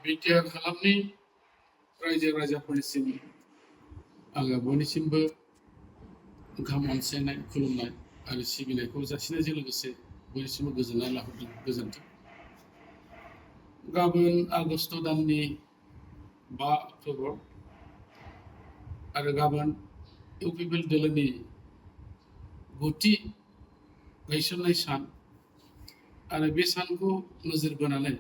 BTR हालामनि रायजो राजाफोरनिसिम आङो बयनिसिमबो गाहाम अनसायनाय खुलुमनाय आरो सिबिनायखौ जासिनायजों लोगोसे बयनिसिमबो गोजोननाय लाहरदों। गोजोन्थों। गाबोन आगस्ट दाननि 5 अक्ट'बर आरो गाबोन इउपिपिएल दोलोनि 9थि गायसननाय सान आरो बे सानखौ नोजोर बोनानै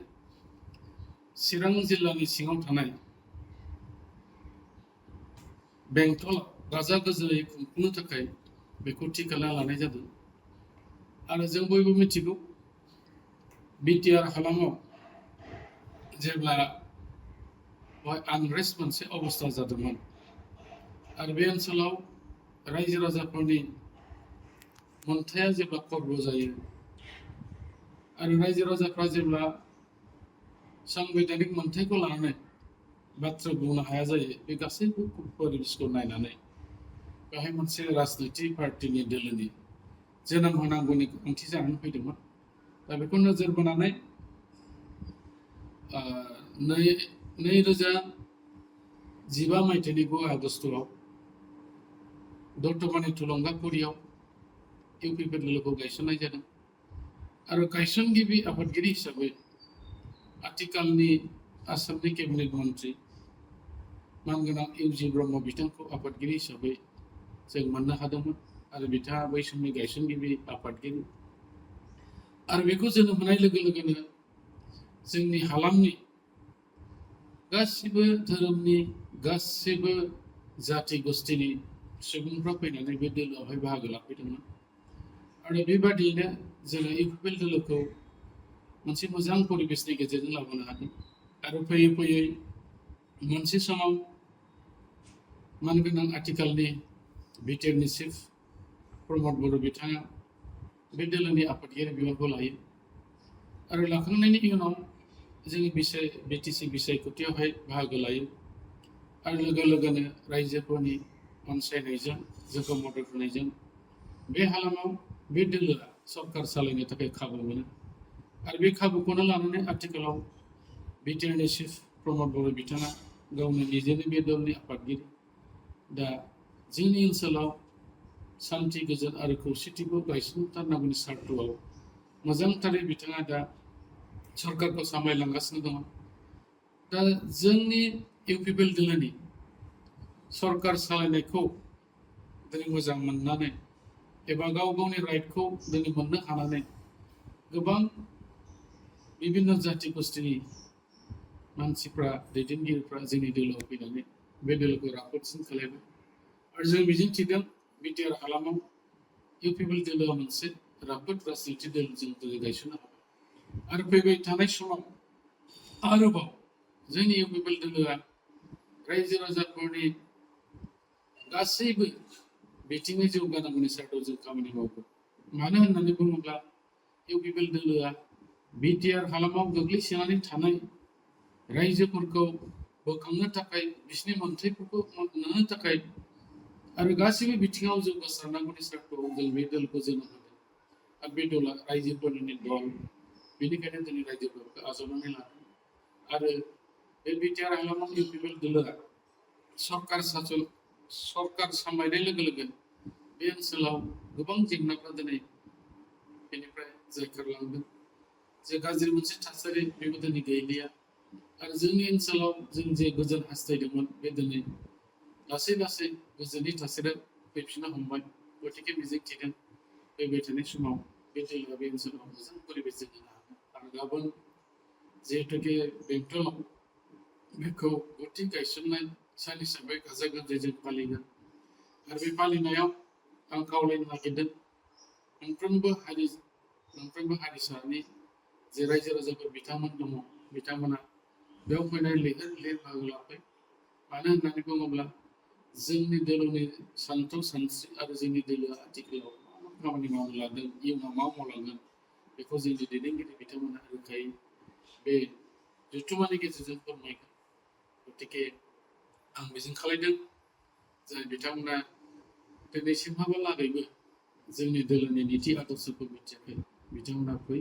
चिरां जिल्लानि सिङाव थानाय बेंटल गाजा गोमजायै खुंफुंनो थाखाय बेखौ थि खालामना लानाय जादों। आरो जों बयबो मिथिगौ बिटिआर हालामाव जेब्ला आनरेस्ट मोनसे अबस्था जादोंमोन आरो बे ओनसोलाव रायजो राजाफोरनि मोनथाया जेब्ला खर्ब जायो आरो रायजो राजाफ्रा जेब्ला सांबिधानिक मोनथायखौ लानानै बाथ्रा बुंनो हाया जायो, बे गासैबो परिबेसखौ नायनानै बेहाय मोनसे राजनितिक पार्टिनि दोलोनि जोनोम होनांगौनि गोनांथि जानानै फैदोंमोन। दा बेखौ नोजोर बोनानै 2015 मायथाइनि 9 आगस्टआव दतमानि थुलुंगाफुरियाव इउपिपिएल दोलोखौ गायसननाय जादों आरो गायसनगिरि आफादगिरि हिसाबै आथिखालनि आसामनि केबिनेट मन्त्रि मानगोनां इउजि ब्रह्म बिथांखौ आफादगिरि हिसाबै जों मोननो हादोंमोन आरो बिथाङा बै समनि गायसनगिरि आफादगिरि आरो बेखौ जोनोम होनाय लोगो लोगोनो जोंनि हालामनि गासिबो धोरोमनि गासिबो जाति गोष्ठीनि सुबुंफ्रा फैनानै बे दोलोआवहाय बाहागो लाफैदोंमोन आरो बेबादियैनो जोङो इउपिपिएल दोलोखौ मोनसे मोजां परिबेसनि गेजेरजों लाबोनो हादों आरो फैयै फैयै मोनसे समाव मानगोनां आथिखालनि बिटिआरनि चिफ प्रमद बर' बिथाङा बे दोलोनि आफादगिरि बिबानखौ लायो आरो लाखांनायनि उनाव जोंनि बिटिसि बिसायख'थियावहाय बाहागो लायो आरो लोगो लोगोनो रायजोफोरनि अनसायनायजों जोंखौ मदद होनायजों बे हालामाव बे दोलोआ सरकार सालायनो थाखाय खाबु मोनो आरो बे खाबुखौनो लानानै आथिखालाव बिटिआरनि चिफ प्रमद बर' बिथाङा गावनि निजेनो बे दोलनि आफादगिरि। दा जोंनि ओनसोलाव शान्ति गोजोन आरो खौसेथिखौ गायसनथारनांगौनि सार्थआव मोजांथारै बिथाङा दा सरकारखौ सामलायलांगासिनो दङ। दा जोंनि इउपिपिएल दोलोनि सरकार सालायनायखौ दिनै मोजां मोननानै एबा गाव गावनि राइटखौ दिनै मोननो हानानै गोबां बिभिन्न जाति गोष्ठीनि मानसिफ्रा दैदेनगिरिफ्रा जोंनि दोलोआव फैनानै बे दोलोखौ राफोदसिन खालामबाय आरो जों मिजिंथिदों बिटिआर हालामाव इउपिपिएल दोलोआ मोनसे राफोद राजनितिक दोल जों गायसननो हाबाय आरो फैबाय थानाय समाव आरोबाव जोंनि इउपिपिएल दोलोआ रायजो राजाफोरनि गासैबो बिथिङै जौगानांगौनि सार्थआव जों खामानि मावगोन। मानो होननानै बुङोब्ला इउपिपिएल दोलोआ बिटिआर हालामाव गोग्लैसोनानै थानाय रायजोफोरखौ बोखांनो थाखाय बिसोरनि मोनथायफोरखौ मोननो थाखाय आरो गासैबो बिथिङाव जौगासारनांगौनि सार्थआव जों बे दोलखौ जोनोम होदों आरो बे दोलआ रायजोफोरनि दल, बेनिखायनो दिनै रायजोफोरखौ आजावनानै लादों आरो बे बिटिआर हालामाव इउपिपिएल दोलोआ सरकार सामलायनाय लोगो लोगो बे ओनसोलाव गोबां जेंनाफ्रा दिनै बेनिफ्राय जायखारलांदों। जे गाज्रि मोनसे थासारि बेबो दिनै गैलिया आरो जोंनि ओनसोलाव जों जे गोजोन हास्थायदोंमोन बे दिनै लासै लासै गोजोननि थासारिया फैफिननो हमबाय। गतिके मिजिंथिदों फैबाय थानाय समाव बे दोलोआ बे ओनसोलाव मोजां परिबेस जों होनो हागोन आरो गाबोन जिहेतुके बेंटलाव बेखौ 9थि गायसननाय सान हिसाबै गाजा गोमजायै जों फालिगोन आरो बे फालिनायाव आं खावलायनो नागिरदों मोनफ्रोमबो हारिसानि जे रायजो राजाफोर बिथांमोन दङ, बिथांमोना बेयाव फैनाय लैहोर बाहागो लाफै। मानो होननानै बुङोब्ला जोंनि दोलोनि सानथौ सानस्रि आरो जोंनि दोलोआ आथिखालाव मा खामानि मावनो लादों, इयुनाव मा मावलांगोन बेखौ जोंनि दैदेनगिरि बिथांमोना रोखायै बे जथुम्मानि गेजेरजों फोरमायगोन। गतिके आं मिजिं खालामदों जाय बिथांमोना दिनैसिमहालागैबो जोंनि दोलोनि नीति आदर्शखौ मिथियाखै बिथांमोना फै,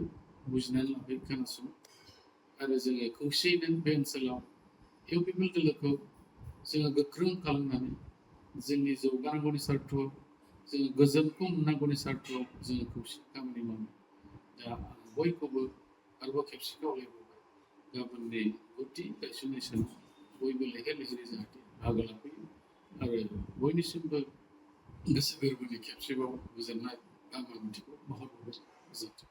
बुजिनानै लाफै, खोनासं आरो जोङो खौसेयैनो बे ओनसोलाव इउपिपिएल दोलोखौ जोङो गोख्रों खालामनानै जोंनि जौगानांगौनि सार्थ'आव जोङो गोजोनखौ मोननांगौनि सार्थ'आव जोङो खौसे खामानि मावनो दा बयखौबो आरोबाव खेबसे खावलायबावबाय गाबोननि गुदि गायसननाय सानाव बयबो लैहोर लैहोरै जाहाथे बाहागो लाफैयो आरो बयनिसिमबो गोसो गोरबोनि खेबसेबाव गोजोननाय गाहाम हामलायथिखौ बावहरबाय गोजोन्थों।